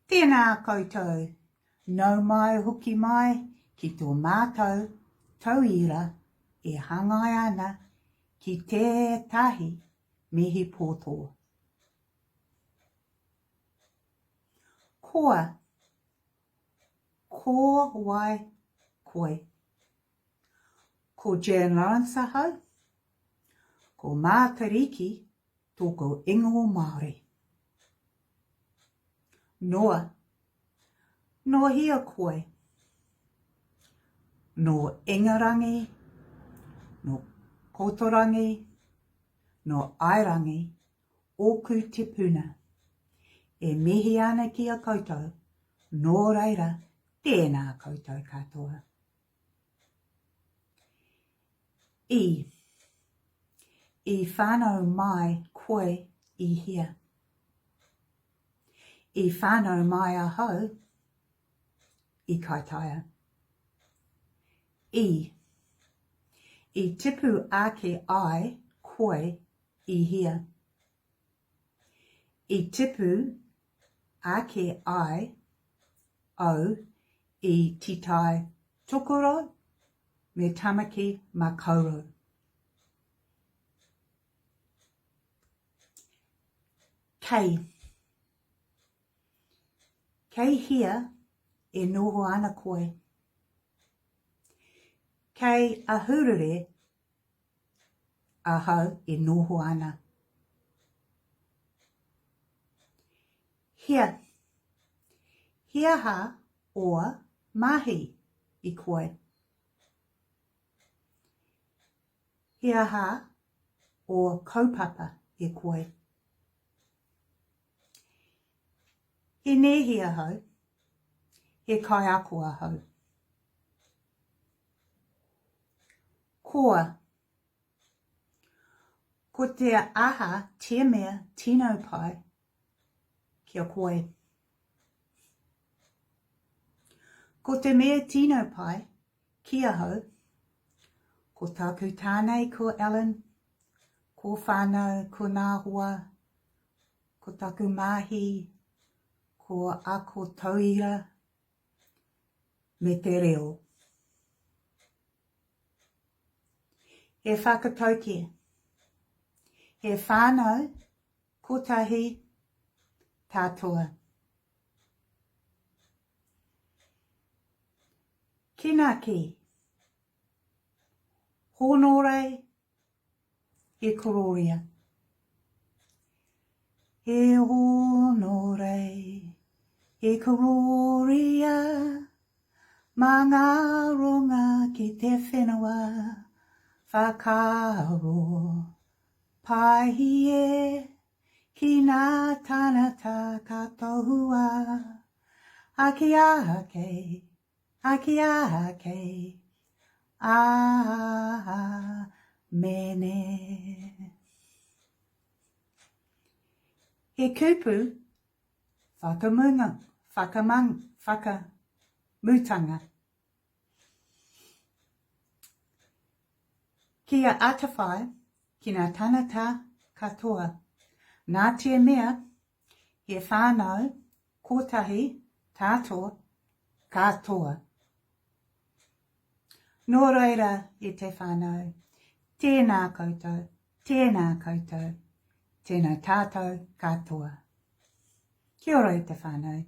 Tēnā koutou, nau mai hoki mai ki tō mātou tauira e hangai ana ki tētahi mihi pōtō. Koa, ko wai koe? Ko Jan Lawrence ahau, ko Mātariki tōku ingoa Māori. Noa, nō hea koe? Nō Ingarangi, nō Kotorangi, nō Airangi ōku tipuna. E mihi ana ki a koutou, nō reira, tēnā koutou katoa. I. I whānau mai koe i hea? I whānau mai ahau i Kaitaia. I. I tipu ake ai koe i hea? I tipu ake ai au i Titai Tokorau me Tamaki Makaurau. Kei. Kei hea e noho ana koe? Kei Ahurere ahau e noho ana. Hea. He aha oa mahi i koe? He aha o kaupapa e koe? He nēhi ahau. He kaiako ahau. Koa. Ko te aha te mea tino pai ki a koe? Ko te mea tino pai ki ahau, ko tāku tānei ko Ellen, ko whānau, ko nā hoa, ko taku māhi, ko ako tauira, me te reo. He whakatauki. He whānau kotahi tātoa. Kinaki. Hōnore he kororia. He hōnore, he kororia, mā ngā ronga ki te whenua whakaaro paihi e ki nā tānata ka tohua ake ake Ake ake, ā-mene. He kupu whakamunga, whakamang, whakamutanga. Kia atawhai ki ngā tangata katoa. Nā te mea he whānau kotahi tātou katoa. Nō reira e te whānau, tēnā koutou, tēnā koutou, tēnā tātou katoa. Kia ora e te whānau.